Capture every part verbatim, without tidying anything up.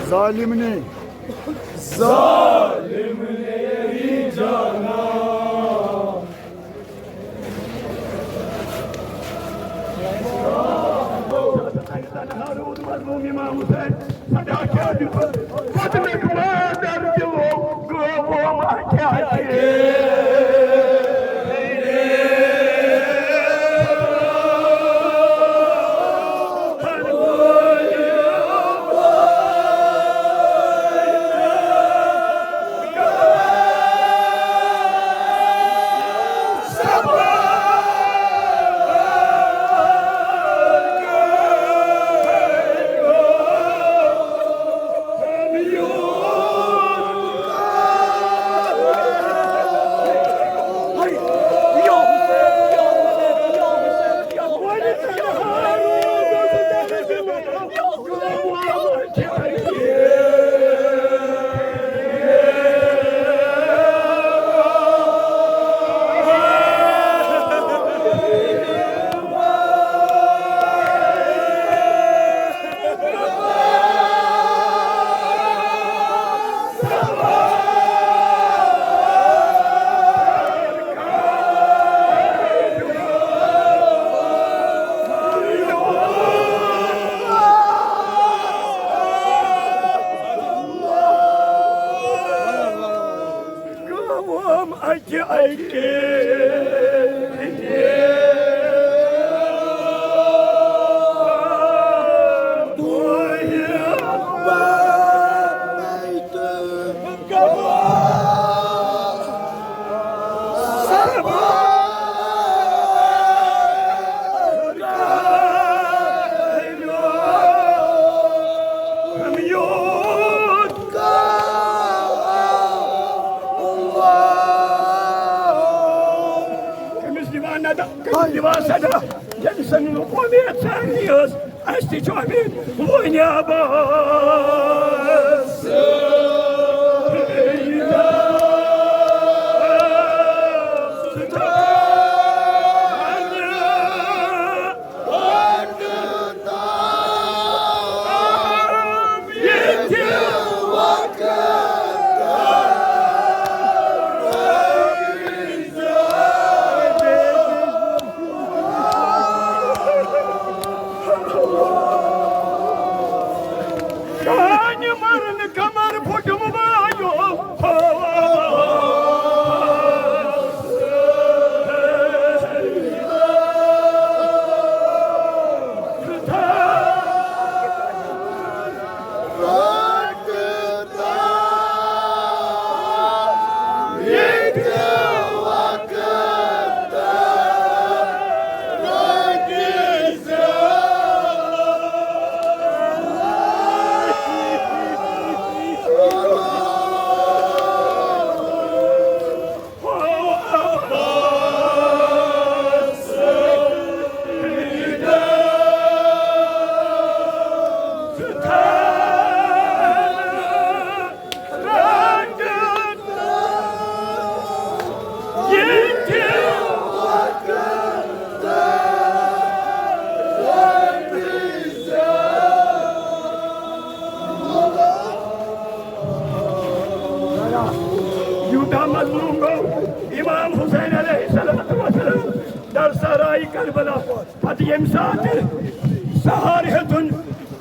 ظالم نے، ظالم نے یہی جانا۔ مظلوم امام حسین، صدا کیا دِژ؟ ووتنُک وادر دِلو، گوٚو وۄنۍ کیٛاہ چھِ؟ قوم اکہِ اکہِ دۄہہِ پتہٕ أمِس دِوان ندا، أمِس دِوان صدا، ییٚمہِ سٕنٛز نہٕ اُمید سارنٕے ٲس، اَسہِ تہِ چھُ اُمید وۄنۍ عباس۔ چانہِ مرنہٕ کمر پھُٹم وایو۔ یوٗتاہ مظلوم گوٚو امام حسین علیہ الصلوۃ والسلام در صحرائے کربلا۔ پتہٕ ییٚمہِ ساتہٕ سہارٕ ہیوٚتُن،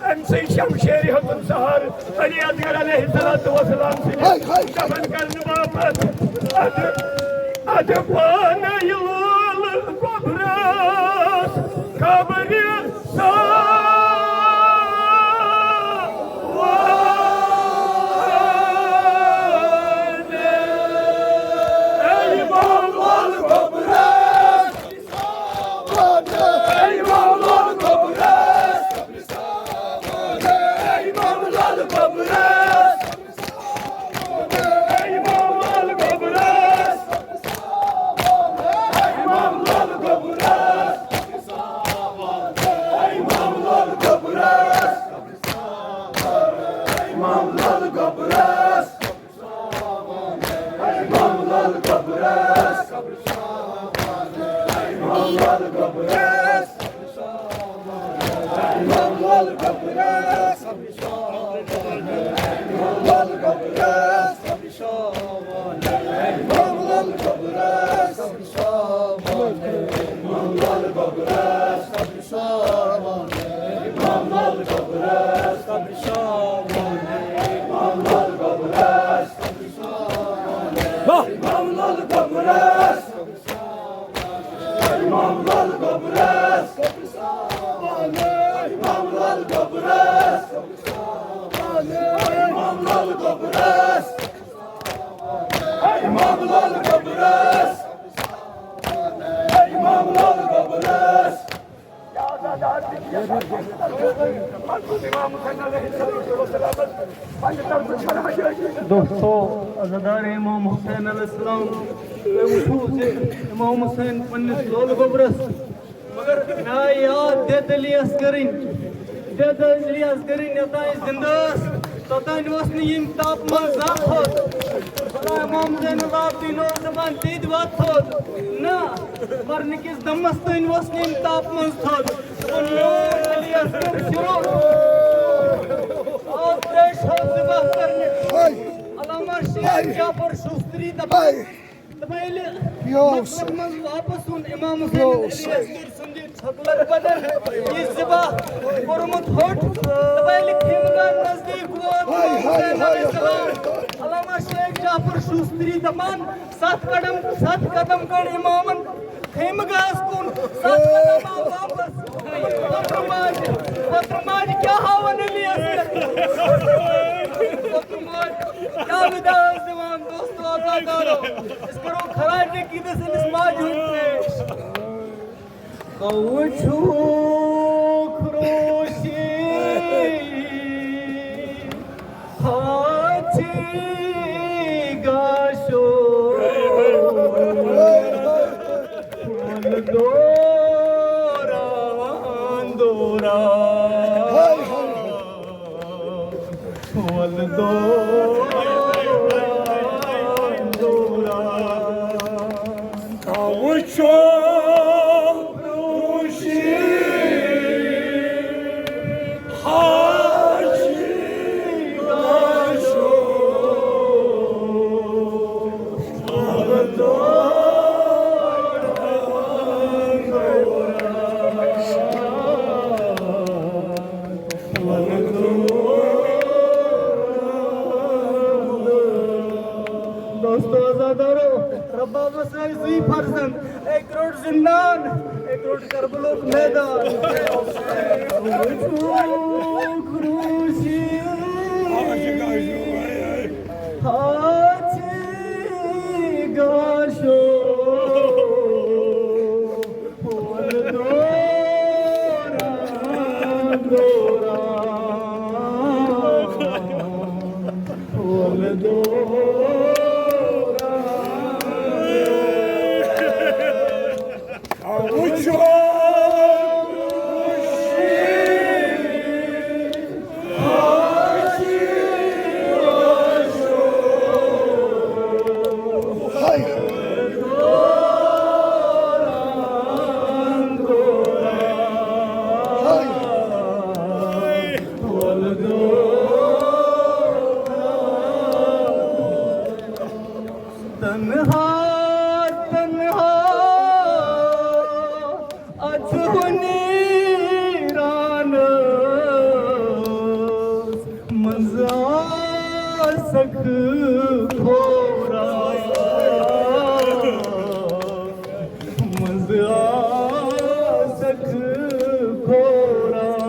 أمۍ سٕے شمشیرِ ہیوٚتُن سہارٕ علی اصغر علیہ الصلوۃ والسلام سٕنٛدِ ہاے، ہاے۔ دفن کرنہٕ باپتھ۔ ادٕ، ادٕ پانے لول گوٚبرس قبرِ ساوان۔ اے امام لول گوٚبرس۔ دوستو، عزادار امام حسین علیہ السلام، تُہۍ وٕچھِو زِ امام حسین پننِس لولہٕ گوٚبرس، مگر مےٚ آیہِ یاد، بے دِلی ٲس کٔرٕنۍ، بے دِلی ٲس کٔرٕنۍ، یوٚتام أسۍ زِندٕ ٲسۍ، توٚتام اوس نہٕ ییٚمہِ تاپہٕ منٛز زانٛہہ تھوٚد۔ خۄداے، امام زین العابدین اوس دَپان، تیٚلہِ وَتھ تھوٚد۔ نہ، مرنہٕ کِس دمس تام اوس نہٕ ییٚمہِ تاپہٕ منٛز تھوٚد۔ دوٚپُن، میون علی اصغر شروع۔ آو ترٛیش حظ ذبح کرنہِ۔ علامہ شیخ جعفر شوستری دپان، دپان، ییٚلہِ مکس منٛز واپس اوٚن امام حسین علی اصغر سُنٛد یہِ چھۄکلر بدن، یہِ ذبح کوٚرمُت ہوٚٹ، دپان، ییٚلہِ خیمہٕ گاہ نزدیٖک ووت امام حسین علیہ السلام، علامہ شیخ جعفر شوستری دپان، ستھ قدم، ستھ قدم کٔڑۍ امامن خیمہٕ گاہس کُن، ستھ قدم آو واپس۔ وۄترٕ ماجہِ، وۄترٕ ماجہِ کیٛاہ ہاوان علی اصغر؟ وۄترٕ ماجہِ کیٛاہ وداع ٲس دِوان؟ دوستو، عزادارو، أسۍ کرو خراج عقیدت سٲنِس ماجہِ ہُنٛد پیش۔ گوٚو چھُکھ روشی ہاتھی گاشو، دوران دوران، دوران دوران۔ وٕچھو روشی حاجی باشو۔ دوستو، عزادارو، ربابس آیہِ زٕے فرزند، أکۍ روٚٹ زندان، أکۍ روٚٹ کربلُک میدان۔ وٕچھُکھ روٗسی ہاتھی گاشو۔ تنہا، تنہا اتھ ویرانس منٛز آسکھ کھوران، منٛز آسکھ کھوران۔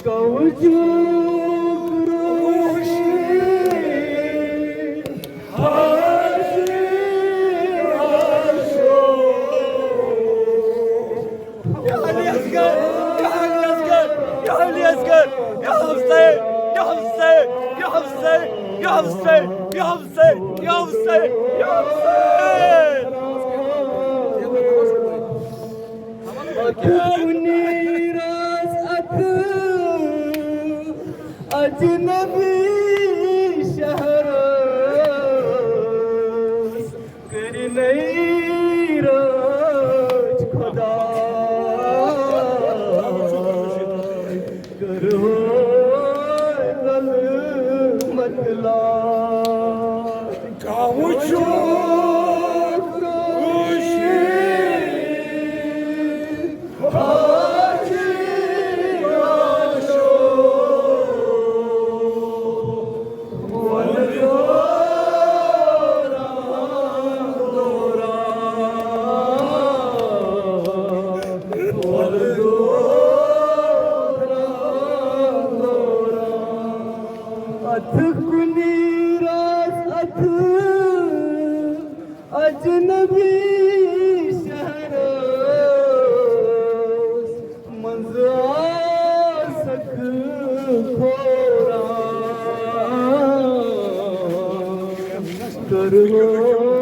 کَوچُک روشی حاجی آشو۔ یا علی اصغر، یا علی اصغر، یا علی اصغر، یا حسین، یا حسین، یا حسین، یا حسین، یا حسین، یا حسین، یا حسین۔ کُنی راز اتھ اجنبی شہرس کٔرۍ نٔے رٲچھ خۄدایَن۔ نبی شہرس منٛز آسکھ کھوران، کرہو